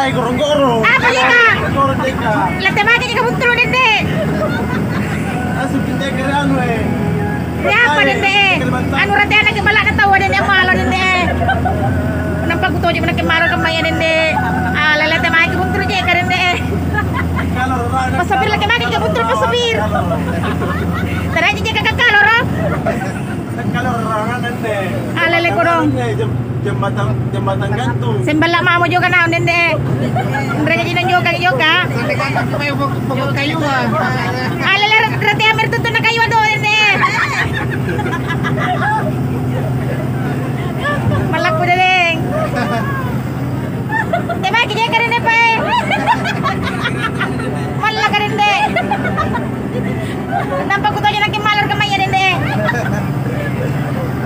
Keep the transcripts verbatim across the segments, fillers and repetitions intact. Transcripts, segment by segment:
Gorong-gorong. Apa, Jeka? Gorong, Jeka. Lette maki, Jeka, buntulu, Dende. Langsung pindah ke anu, eh. Siapa, Dende? Anu, rateana ke balla'na taua, Dende, ammalo, Dende. Nampa kutoje manna ke maro kammaya, Dende. Ah, lette maki buntulu, Jeka, Dende. Pasopir lette maki, Jeka, buntulu, pasopir. Taraji, Jeka, kakaloro. Kalau orang Dende. Alele kodong. Jem-, jembatan, jembatan gantung. Semballa mamo juga naon, Dende. Mereka jinang juga, juga. Sampai gantung cuma pokok, pokok kayu, ah. Alele rate amir tuntun na kayu ado, Dende. Malaku, Dende. Tebaki je ka Dende, Pak, eh. Malla ka Dende. Nampa kutoje nakke malor kemmaya, Dende, eh.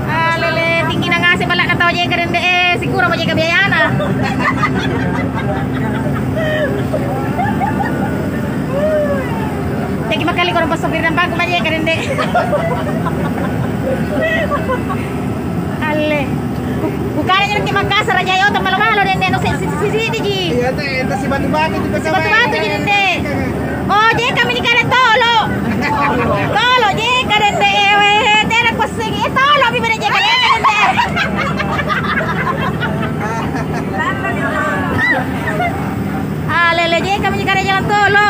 Ah, lele, tinggi na ngaseng balla'na tau je ka Dende, eh. Sikuramo je ka biayana. Teki makkali korong passopir nampa kumaje ka Dende. Alle. Ku-, kukana ji nakke Makassar aja, otak malo-malo, Dende, no se-, si-, si-, sisidi ji. Iya, teh, ente sibatu-batu juga sama. Sibatu-batu ji, Dende. Oh, je kami nikana tolo. Tolo, je ka Dende, ewe, tena kuassengi, eh, tolo, mi pada je ka Dende. Ah, lele, je kami nikana jalan tolo.